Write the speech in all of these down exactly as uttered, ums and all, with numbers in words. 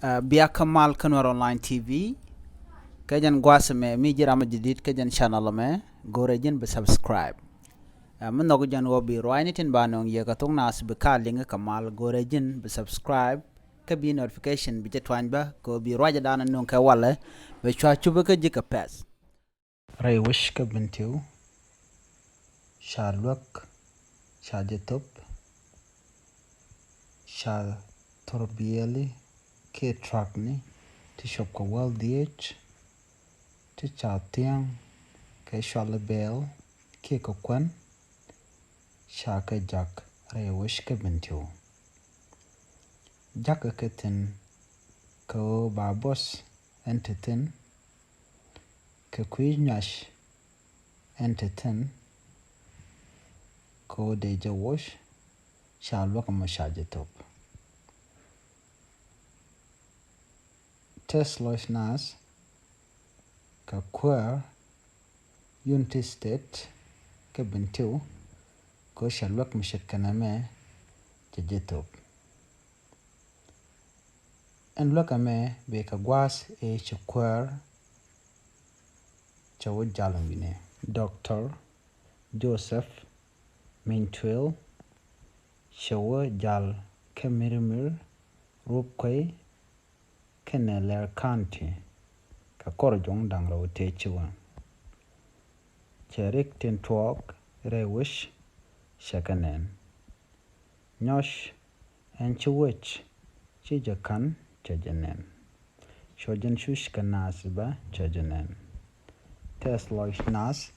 Ɛ, bia kä mal kä Nuɛr Online T V. Kä jɛn gua̱a̱th ɛmɛ mi ji̱ ram ɔ jadid kä jɛn channel ɛmɛ, go̱rɛ ji̱n bi subscribe. Ɛ, mi nhɔk jɛn ɣöö bi ruaacni tin ba nöŋ yɛ kɛ thok naath bi ka liŋ kä mal, go̱rɛ ji̱n bi subscribe kä bi notification bi jɛ tuany bä kɛ ɣöö bi ruacdan nöŋ kɛ walɛ bɛ cua cupä kä ji̱ kɛ pɛ̈th. Rɛy wec kä Bentiu, ca luäk, ca jɛ thop, ca thor biɛli kiɛ truckni ti cop kɛ wäl dhieec, ti ca thiäŋ kɛ cuali bɛɛl kiɛ kɛ kuän, ca kɛ jak rɛy wec kä Bentiu. Jakä kɛ thi̱n kɛ ɣöö ba buɔth ɛn te thi̱n, kɛ kui̱ nyuac ɛn te thi̱n, kɛ ɣöö dee jɛ woc, ca luäk ɛmɔ ca jɛ thop. Tɛth lɔc naath kɛ kuäär Unity State kä Bentiu, kɛ ɣöö ca luäk mi ce̱tkɛ nɛmɛ cɛ jɛ thop. Ɛn luäk ɛmɛ bëë kɛ gua̱a̱th ëë ci kuäär cɛ wä jal wi̱nɛ. Doctor Joseph Mintuil cɛ wä jal kä Mirimir, Rup Kuey kɛnɛ Leer County kɛ kɔr juɔ̱ŋ da̱ŋ rɛw tëë ci wä. Cɛ rik tin tuɔɔk rɛy wec cɛ kɛ nɛn. Nyɔc ɛn ci wec ci jɛ ka̱n cɛ jɛ nɛn. Cuɔ jɛn cuc kɛ naath bä cɛ jɛ nɛn. Tɛth lɔc naath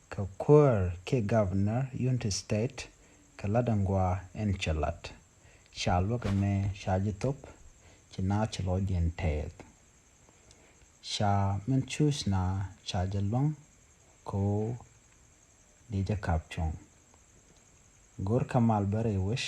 kɛ kuäär kiɛ governor Unity State kɛ lat ɛn gɔaa ɛn cɛ lat. Ca luäk ɛmɛ ca jɛ thop, ci naath ci lɔcdiɛn tɛɛth. Ca min cuc naath ca jɛ luäŋ kɛ ɣöö dee jɛ kap cuɔ̱ŋ. Go̱r kä mal bä rɛy wec